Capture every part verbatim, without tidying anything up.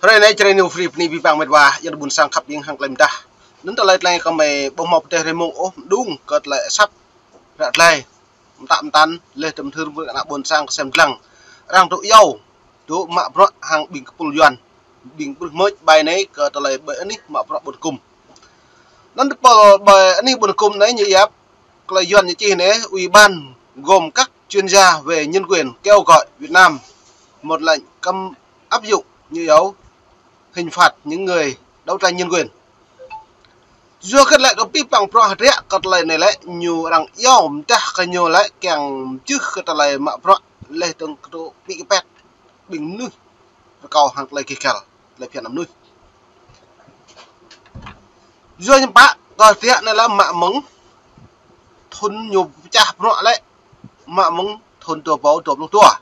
Hrơi anai čơrơni free pơni pi pang met wa, yua ƀôn sang khăp ƀing hăng tơlơi mdah. Anŭn tơlơi tơlơi kơ mơi ƀu hmâo pơteh rơmông ôh, mơđung kơ tơlơi asăp ră tơlơi mơtă mơtăn leh tơm thơr mơ̆ ană ƀôn sang kơsem dlăng. Arăng dŏ iâu, dŏ mă bruă hăng ƀing kơpul Yuan, ƀing ƀrưh mơ̆ ƀai anai kơ tơlơi ƀơi anih mă bruă ƀôn kŭm. Anŭn tơpul ƀơi anih ƀôn kŭm anai ñu yap, tơlơi Yuan ñu čih anai, Ủy ban gồm các chuyên gia về nhân quyền kêu gọi Việt Nam một lệnh cấm áp dụng, ñu iâu, hình phạt những người đấu tranh nhân quyền. Yua kơ lĕ kơ pi pang bruă hơdră kơ tơlơi anai lĕ ñu arăng iâu mdah kơ ñu lĕ kiăng mjưh kơ tơlơi mă bruă leh dơ̆ng kơ tŭ ƀĭ kơpet ƀing mơnuih rơkâo hăng tơlơi gêh gal, tơlơi phiăn mơnuih. Yua ñu pă kơ hơdră anai lĕ mă mơ̆ng thun ñu pơčah bruă lĕ mă mơ̆ng thun dua rơbâo dua pluh dua.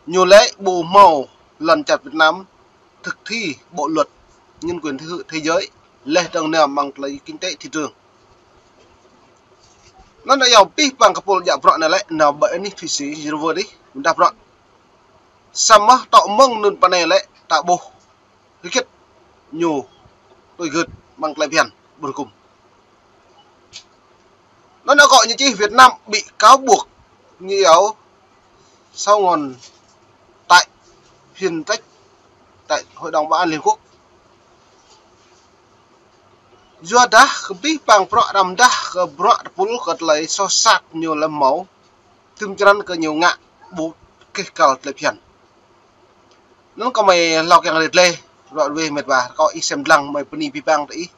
Ñu lĕ ƀu hmâo lŏn čar Việt Nam thực thi bộ luật nhân quyền thế, thế giới, leh dơ̆ng nao mơ̆ng tơlơi kinh tế thị trường. Anŭn yua pi pang kơpul djă bruă anai lĕ nao ƀơi anih Thụy Sĩ, Geneva dih, mdah bruă. Samơ̆ tŏ mơ̆ng anŭn pơ anai lĕ ta ƀuh hơget ñu tui gưt mơ̆ng tơlơi phiăn ƀôn kŭm. Anŭn akŏ ñu čih Việt Nam bị cáo buộc ñu iâu sáu ngón tay, phiên trách tại Hội đồng Bảo an Liên Hợp Quốc. Yua dah kơ pi pang bruă arăng mdah kơ bruă tơpul kơ tơlơi soh sat ñu lĕ hmâo tơm črăn kơ ñu ngă ƀu gêh gal tơlơi phiăn. Anŭn kơ mơi hlâo kiăng rit lĕ, ruă ruê met wa, kơ ih sem dlăng mơi pơni pi pang tơ ih,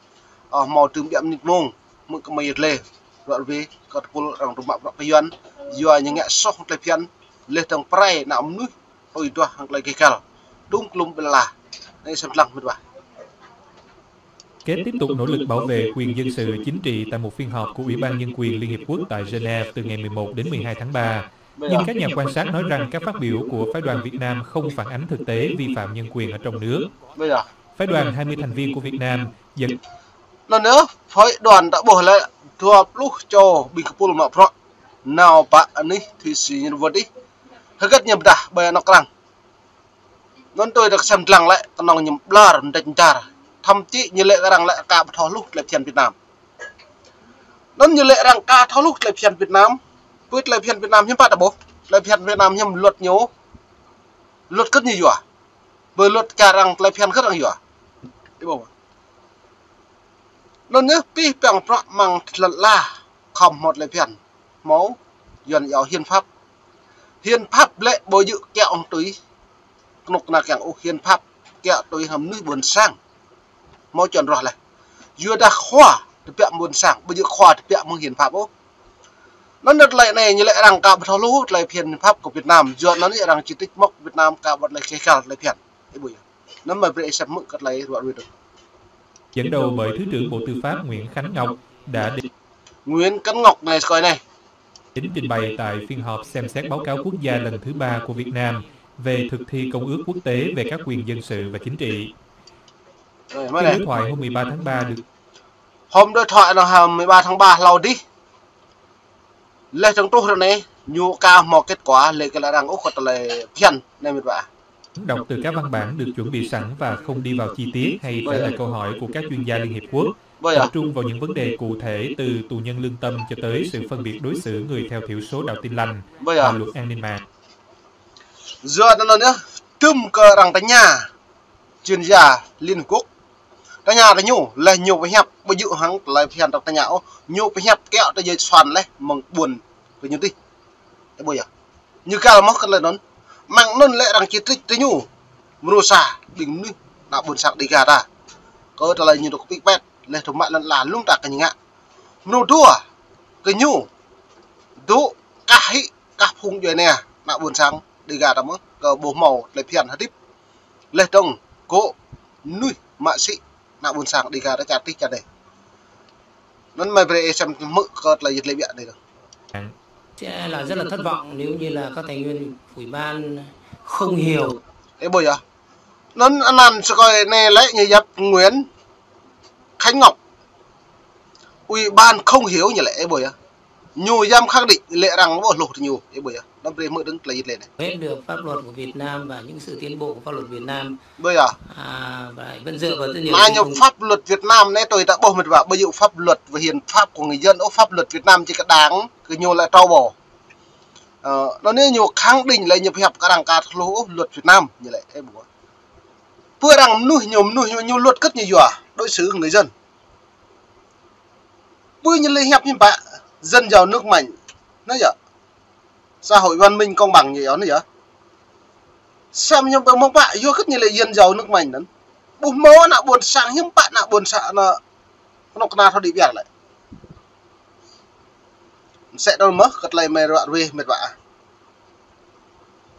ơ, hmâo tơm ƀiă mơnit mông, mơ̆ kơ mơi rit lĕ, ruă ruê, kơ tơpul arăng dŏ mă bruă kơ Yuan, yua ñu ngă soh tơlơi phiăn, leh dơ̆ng pơrai ană mơnuih, tui duah hăng tơlơi gêh gal, dŭng klŭm ƀơi lŏn ala, anai sem dlăng met wa. Kép tiếp tục nỗ lực bảo vệ quyền dân sự chính trị tại một phiên họp của Ủy ban Nhân quyền Liên Hiệp Quốc tại Geneva từ ngày mười một đến mười hai tháng ba. Nhưng các nhà quan sát nói rằng các phát biểu của phái đoàn Việt Nam không phản ánh thực tế vi phạm nhân quyền ở trong nước. Phái đoàn hai mươi thành viên của Việt Nam dẫn Anŭn yơh, phái đoàn ta ƀuh lĕ dua pluh čô ƀing kơpul mă bruă nao pơ anih Thụy Sĩ ñu wơ̆t dih. Hơget ñu pơdah ƀơi anŏ arăng. Anŭn tui ta kơsem dlăng lĕ kơnơ̆ng ñu ƀlŏr mdĕč mdar. Thậm chí ñu lĕ arăng lĕ aka ƀu thâo hluh tơlơi phiăn Việt Nam. Anŭn ñu lĕ arăng aka thâo hluh tơlơi phiăn Việt Nam. Pơ tơlơi phiăn Việt Nam hiư̆m pă ta ƀuh. Tơlơi phiăn Việt Nam hiư̆m luật ñu. Luật hơget ñu yua. Ƀơi luật čar arăng tơlơi phiăn hơget arăng yua. Ih ƀuh. Anŭn yơh pi pang bruă mơ̆ng tơlơi la khŏm hmâo tơlơi phiăn. Hmâo Yuan iâu hiến pháp. Hiến pháp lĕ ƀu djơ̆ kiaŏ hăng tui kơnuk kơna kiăng ôh, hiến pháp kiaŏ tui hăng mơnuih ƀôn sang. Hmâo čuăn ruah leh. Yua dah khua tơbiă ƀôn sang, ƀu djơ̆ khua tơbiă mơ̆ng hiến pháp ôh. Anŭn tơlơi anai ñu lĕ arăng aka ƀu thâo hluh tơlơi phiăn hiến pháp kơ Việt Nam. Yua anŭn arăng chỉ trích mơ̆ Việt Nam aka ƀu tơlơi gêh gal tơlơi phiăn. Ih ƀuh yơh. Anŭn mơi brơi sem mơ̆ kơ tơlơi ruă ruê dơ̆ng. Dẫn đầu bởi Thứ trưởng Bộ Tư pháp Nguyễn Khánh Ngọc đã đến Nguyễn Khánh Ngọc anai, sơkơi anai. Đến trình bày tại phiên họp xem xét báo cáo quốc gia lần thứ ba của Việt Nam về thực thi Công ước Quốc tế về các quyền dân sự và chính trị. Rồi, phiên đối thoại hôm mười ba tháng ba được Hôm đối thoại anŭn hôm mười ba tháng ba hlâo dih. Leh dơ̆ng truh ră anai, ñu aka hmâo kết quả lĕ kơ lĕ arăng ôh kơ tơlơi phiăn anai met wa. Đọc từ các văn bản được chuẩn bị sẵn và không đi vào chi tiết hay trả lời câu hỏi của các chuyên gia Liên Hiệp Quốc, tập trung vào những vấn đề cụ thể từ tù nhân lương tâm cho tới sự phân biệt đối xử người theo thiểu số đạo Tin Lành và luật an ninh mạng. Yua anŭn yơh, tơm kơ arăng tơña chuyên gia Liên Hợp Quốc. Tơña tơ ñu, leh ñu pơhiăp, ƀu djơ̆ hăng tơlơi phiăn arăng tơña ôh, ñu pơhiăp kiaŏ tơ jĕ suan leh mơ̆ng ƀôn kơ ñu dih. Ih ƀuh yơh. Ñu gal mơ̆ kơ tơlơi anŭn. Mơ̆ng anŭn lĕ arăng chỉ trích tơ ñu. Mrô sa, ƀing mơnuih ană ƀôn sang Đêga ta. Kơ tơlơi ñu dŏ kơpĭ pet, leh dŏ mă lŏn ala lŏm ta kơ ñu ngă. Mrô dua, kơ ñu dŏ kah hĭ, kah phung djuai ania ană ƀôn sang Đêga ta mơ̆, kơ ƀu hmâo tơlơi phiăn hơdip. Leh dơ̆ng gŏ mơnuih mă sĭ ană ƀôn sang Đêga ta čar tih čar anai. Anŭn mơi brơi ih sem mơ̆ kơ tơlơi yit lĕ ƀiă anai dơ̆ng. Sẽ là rất là thất vọng nếu như là các thành viên ủy ban không hiểu. Ih ƀuh yơh. Anŭn anăn sơkơi anai lĕ ñu yap Nguyễn Khánh Ngọc. Ủy ban không hiểu ñu lĕ, ih ƀuh yơh. Ñu yam khẳng định lĕ arăng ƀu hluh tơ ñu, ih ƀuh yơh. Anŭn brơi hmư̆ dơ̆ng tơlơi yit lĕ anai. Hãy biết được pháp luật của Việt Nam và những sự tiến bộ của pháp luật Việt Nam. Ƀơi ah. À, và vẫn dựa vào rất nhiều Anai ñu thông pháp luật Việt Nam anai tui ta ƀuh mĕt wa, ƀơi yua pháp luật và hiến pháp của người dân, ôh, pháp luật Việt Nam či kơ đảng, kơ ñu lĕ trâu bò. Ơ, anŭn anai ñu khẳng định lĕ ñu pơhiăp kơ arăng ka thâo hluh ôh luật Việt Nam, ñu lĕ, ơ, ƀuh. Pơ arăng mơnuih ñu, mơnuih ñu, ñu luật kơ̆t ñu yua, đối xử người dân. Pơ ñu lĕ hiăp hiư̆m pă, dân giàu nước mạnh. Anai yơh. Xã hội văn minh công bằng ñu yơh, anai yơh. Samơ̆ hiư̆m pă mơ̆ng pă, yua kơ̆t ñu lĕ dân giàu nước mạnh anŭn. Ƀuh hmâo ană ƀôn sang hiư̆m pă ană ƀôn sang anŭn, anŭn kơna thâo đĭ pơyar lĕ. Mơsĕ anŭn mơ̆, kơ tơlơi mơ̆ ruă ruih mĕt wa.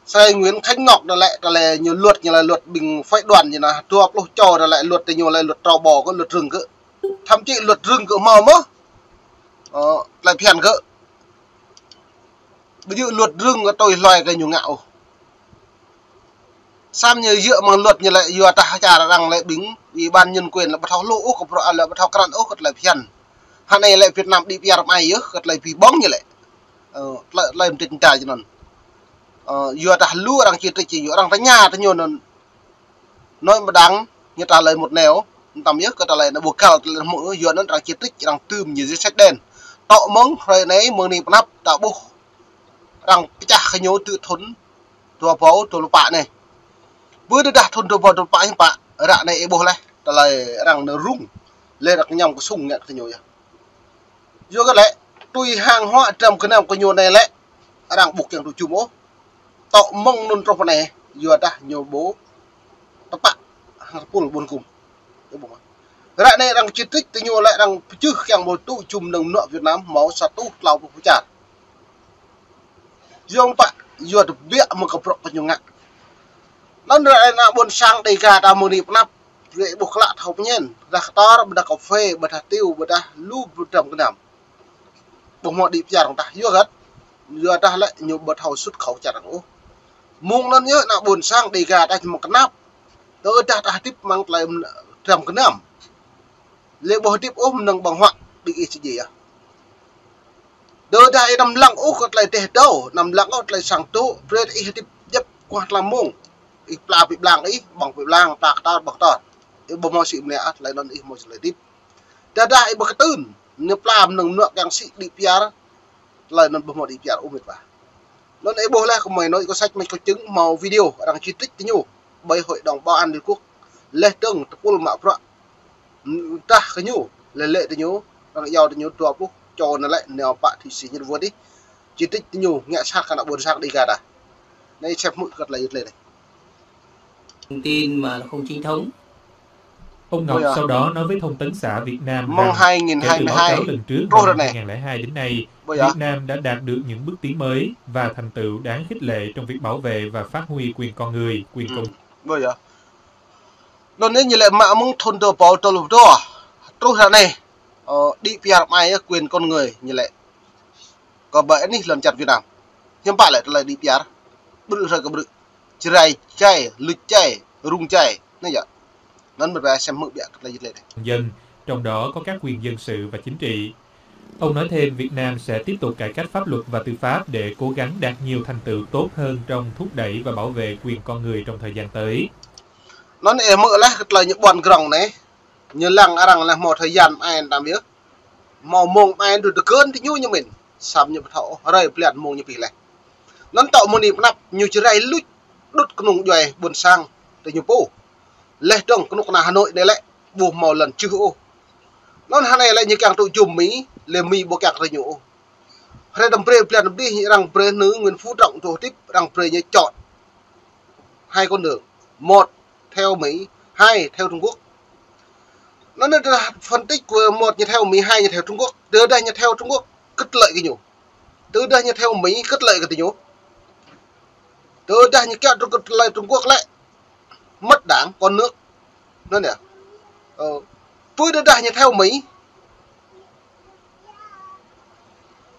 Sơai Nguyễn Khánh Ngọc anŭn lĕ, tơlơi ñu luật, ñu lĕ luật ƀing phái đoàn ñu anŭn, dua pluh čô anŭn lĕ luật tơ ñu lĕ luật trâu bò kơ luật rừng kơ. Thậm chí luật rừng kơ hmâo mơ̆. Ơ, tơlơi phiăn kơ. Ƀu djơ̆ luật rừng kơ tui hloi kơ ñu ngă ôh. Samơ̆ ñu djơ̆ mơ̆ng luật ñu lĕ yua tah čar arăng lĕ ƀing, ủy ban nhân quyền lĕ ƀu thâo hluh ôh kơ prŏ, lĕ ƀu thâo krăn ôh kơ tơlơi phiăn. Hơnai lĕ Việt Nam đĭ pơyar mơai yơh kơ tơlơi pih ƀong ñu lĕ. Ơ, tơlơi, tơlơi mơdrĕč mơda ñu anŭn. Ơ, yua tah lu arăng či trĕč či yua arăng tơña tơ ñu anŭn. Nói mà đáng, ñu trả lời một nẻo, tăm yơh kơ tơlơi anŭn ƀu kăl tơlơi hmư̆, yua anŭn arăng či trĕč, arăng tưm ñu danh sách đen. Tŏ mơ̆ng hrơi anai, mơ̆ng anai pơ anăp ta ƀuh arăng pơčah kơ ñu tơ thŭn dua rơbâo dua pluh pă anai. Pơ tơdah thŭn dua rơbâo dua pluh pă hiư̆m pă, ră anai ih ƀuh laih, tơlơi arăng anŭn rŭng, lĕ arăng ñăm kơsŭng ngă kơ ñu yơh. Yua kơ lĕ, tui hàng hóa trăm gơnam kơ ñu anai lĕ, arăng ƀu kiăng tŭ jum ôh. Tŏ mơ̆ng anŭn truh pơ anai, yua dah ñu ƀu tơpă hăng tơpul ƀôn gum. Ră anai arăng či trĕč tơ ñu lĕ arăng pơčeh kiăng ƀu tŭ jum mơnơ̆ng mơnuă Việt Nam hmâo sa rơtuh klâo pluh pơčar. Yua hiư̆m pă, yua tơbiă mơ̆ng kơ bruă kơ ñu ngă. Anŭn ră anai ană ƀôn sang Dêga ta mơ̆ng anai pơ anăp, brơi ih ƀuh klă thâo pơñen, dah kơtor, ƀôdah kơphê, ƀôdah tiu, ƀôdah lu bruă trăm gơnam. Ƀu hmâo đĭ pơyar arăng tah, yua hơget? Yua dah lĕ ñu ƀu thâo sut khâu čar arăng ôh. Mơ̆ng anŭn yơh ană ƀôn sang Dêga ta či mơ̆ng kơnăp. Tơdah ta hơdip mơ̆ng tơlơi trăm gơnam. Lĕ ƀu hơdip ôh mơnơ̆ng ƀơ̆ng huă ƀing ih či djai yơh. Tơdah ih anăm lăng ôh kơ tơlơi teh dâo, anăm lăng ôh tơlơi sang tŭ, brơi ih hơdip djŏp kuah tlam mông. Ih pla pĭ blang ih, ƀơ̆ng pĭ blang, pla kơtor, ƀơ̆ng kơtor. Ih ƀu hmâo sĭ mơnê ôh, tơlơi anŭn ih hmâo tơlơi hơdip. Tơdah ih ƀu kơtưn, ñu pla mơnơ̆ng mơnuă kiăng sĭ đĭ pơyar, tơlơi anŭn ƀu hmâo đĭ pơyar ôh mĕt wa. Anŭn ih ƀuh laih kơmơi anŭn ih kơ săč mĕč kơ čưng hmâo video arăng či trĕč tơ ñu ƀơi Hội đồng Bảo an Liên Quốc. Laih dơ̆ng tơpul mă bruă tah kơ ñu, lĕ lĕ tơ ñu, arăng iâu tơ ñu dua pluh čô anŭn lĕ nao pă Thụy Sĩ ñu wơ̆t dih. Či trĕč tơ ñu ngă sat kơ ană ƀôn sang Dêga ta. Anai sem hmư̆ kơ tơlơi yit lĕ anai. Thông tin mà là không chính thống. Ông Ngọc sau đó nói với Thông tấn xã Việt Nam rằng kể từ báo cáo lần trước vào năm hai ngàn lẻ hai đến nay, Việt Nam đã đạt được những bước tiến mới và thành tựu đáng khích lệ trong việc bảo vệ và phát huy quyền con người, quyền công dân. Anŭn anai ñu lĕ mă mơ̆ng thŭn dua rơbâo dua pluh dua truh ră anai, ơ, đĭ pơyar mơai yơh quyền con người ñu lĕ. Kơ ƀơi anih lŏn čar Việt Nam. Hiư̆m pă lĕ tơlơi đĭ pơyar. Brư̆ hrơi kơ brư̆. Jrai jai, luč jai, rŭng jai. Anai yơh. Anŭn mĕt wa sem hmư̆ biă kơ tơlơi yit lĕ anai. Dân, trong đó có các quyền dân sự và chính trị. Ông nói thêm Việt Nam sẽ tiếp tục cải cách pháp luật và tư pháp để cố gắng đạt nhiều thành tựu tốt hơn trong thúc đẩy và bảo vệ quyền con người trong thời gian tới. Anŭn ih hmư̆ laih kơ tơlơi ñu ƀuăn grŏng anai. Ñu lăng arăng laih hmâo thời gian mơai tăm yơh. Hmâo mông mơai tui tơgơn tơ ñu ñu mĭn. Samơ̆ ñu ƀu thâo ôh, hrơi blan mông ñu pĭ laih. Anŭn tŏ mơ̆ng anai pơ anăp ñu Jrai luč đŭt kơnung djuai ƀôn sang tơ ñu pô. Laih dơ̆ng kơnuk kơna Hà Nội anai lĕ ƀu hmâo lŏn čưh ôh. Anŭn hơnai lĕ ñu kiăng tŭ jum Mi, lĕ Mi ƀu kiăng tơ ñu ôh. Hrơi đăm brơi blan đăm đih arăng brơi nư Nguyễn Phú Trọng tŭ hơdip, arăng brơi ñu chọn hai con đường. Một theo Mỹ, hai theo Trung Quốc. Anŭn anai tơdah phân tích của một ñu theo Mỹ, hai ñu theo Trung Quốc. Tơdah ñu theo Trung Quốc, kơt lơi kơ ñu. Tơdah ñu theo Mỹ, kơt lơi kơ tơ ñu. Tơdah ñu kiăng Trung, kơt lơi Trung Quốc lĕ, mất đảng, con nước. Anŭn yơh. Ơ, pơ tơdah ñu theo Mỹ.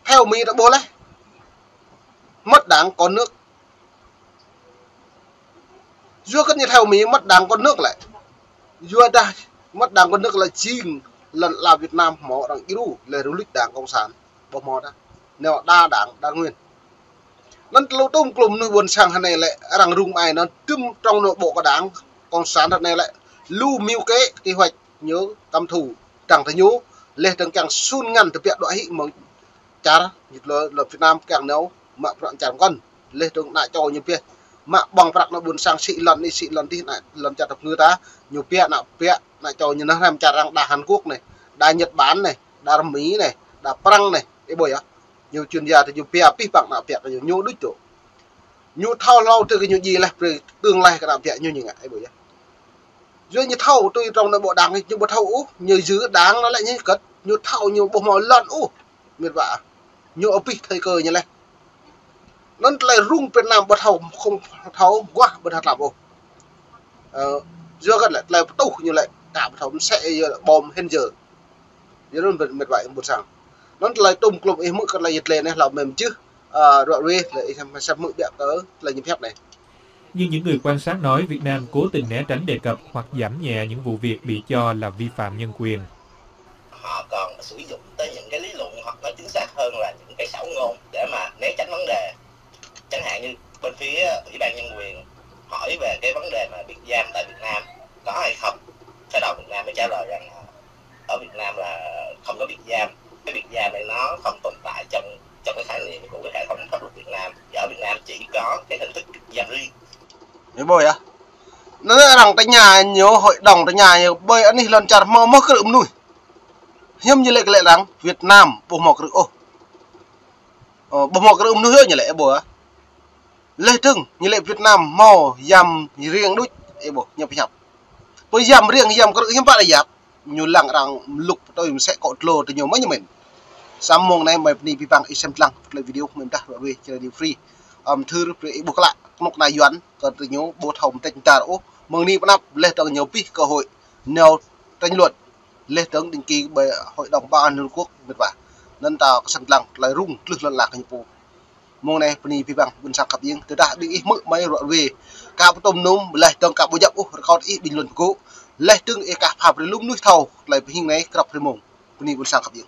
Theo Mỹ ta ƀuh laih. Mất đảng, con nước. Yua kơ ñu theo Mỹ mất đảng con nước lĕ. Yua dah mất đảng con nước lĕ jing lŏn ala Việt Nam hmâo arăng djru lĕ rơluč đảng cộng sản. Ƀu hmâo dah. Nao đa đảng, đa nguyên. Anŭn tơlơi tŭm klum mơnuih ƀôn sang hơnai lĕ arăng rŭng ai anŭn tŭm trong nội bộ kơ đảng cộng sản hơnai lĕ lu mưu kế kế hoạch ñu căm thù đảng ta ñu, leh dơ̆ng kiăng sun ngăn tơbiă đuaĭ hĭ mơ̆ng čar, ñu lơ, lơ Việt Nam kiăng nao mă prăk čar mơkŏn, leh dơ̆ng ană čô ñu pioh mă ƀơ̆ng prăk ană ƀôn sang sĭ lŏn anai sĭ lŏn adih, ană lŏn čar tơpơngư ta, ñu pioh ană pioh ană čô ñu nao hrăm čar arăng đa Hàn Quốc anai, đa Nhật Bản anai, đa Mi anai, đa Prăng anai, ih ƀuh yơh. Ñu chuyên gia tơ ñu pioh abih bang ană pioh kơ ñu, ñu đôč tŏ. Ñu thâo hlâo tơ kơ ñu djai leh brơi tương lai kơ ană pioh ñu ñu ngă, ih ƀuh yơh. Yua ñu thâo tui trong nội bộ đảng ñu ƀu thâo ôh, ñu giữ đảng anŭn lĕ ñu kơ̆t, ñu thâo ñu ƀu hmâo lŏn ôh. Mĕt wa, ñu abih thời cơ ñu leh. Anŭn tơlơi rŭng Việt Nam ƀu thâo, không thâo guah ƀu thâo tlam ôh. Ơ, yua kơ lĕ tơlơi pơtuh ñu lĕ ka ƀu thâo mơsĕ yua lĕ bom hĭn yơh. Yua anŭn mĕt, mĕt wa ƀôn sang. Anŭn tơlơi tŭm klum ih hmư̆ kơ tơlơi yơh tơlơi anai hlâo mơ̆n čih, ơ, ră ruai lĕ ih hmâo hmư̆ biă kơ tơlơi ñu pơhiăp anai. Nhưng những người quan sát nói Việt Nam cố tình né tránh đề cập hoặc giảm nhẹ những vụ việc bị cho là vi phạm nhân quyền. Họ còn sử dụng tới những cái lý luận hoặc nói chính xác hơn là những cái xảo ngôn để mà né tránh vấn đề. Chẳng hạn như bên phía Ủy ban Nhân quyền hỏi về cái vấn đề mà biệt giam tại Việt Nam có hay không, sau đó Việt Nam mới trả lời rằng là ở Việt Nam là không có biệt giam. Cái biệt giam này nó không tồn tại trong, trong cái khái niệm của cái hệ thống pháp luật Việt Nam. Thì ở Việt Nam chỉ có cái hình thức giam riêng. Ih ƀuh yơh. Anŭn arăng tơña ñu, hội đồng tơña ñu, ƀơi anih lŏn čar hmâo mơ̆ krư̆ mơnuih. Hiư̆m ñu lĕ kơ lĕ arăng Việt Nam ƀu hmâo krư̆ ôh. Ơ, ƀu hmâo krư̆ mơnuih yơh ñu lĕ, ih ƀuh yơh. Leh dơ̆ng ñu lĕ Việt Nam hmâo giam riêng đôč, ih ƀuh ñu pơhiăp. Pơ giam riêng giam krư̆ hiư̆m pă lĕ yap. Ñu lăng arăng mlŭk pơtui mơsĕ kŏ tlô tơ ñu mơ̆ ñu mĭn. Samơ̆ mông anai mơi bơni abih bang ih sem lăng tơlơi video mơ̆n dah ră ruai čar Radio Free. Ăm thưr brơi ih ƀuh klă kơnuk kơna Yuan kơ tơ ñu ƀu thâo mơtĕč mơtar ôh. Mơ̆ng anai pơ anăp leh dơ̆ng ñu abih cơ hội nao tranh luận leh dơ̆ng định kỳ ƀơi Hội đồng Bảo an Liên Hợp Quốc mĕt wa. Anŭn ta kơsem lăng tơlơi rŭng tlưh lŏn ala kơ ñu pô. Mông anai bơni abih bang ƀôn sang khăp ing, tơdah ƀing ih hmư̆ mơi ră ruai ka ƀu tŭm nŭm, leh dơ̆ng ka ƀu djăp ôh, rơkâo ih bình luận pơgô̆, leh dơ̆ng ih kah pha brơi lu mơnuih thâo tơlơi pơhing anai krăp hrơi mông. Bơni ƀôn sang khăp ing.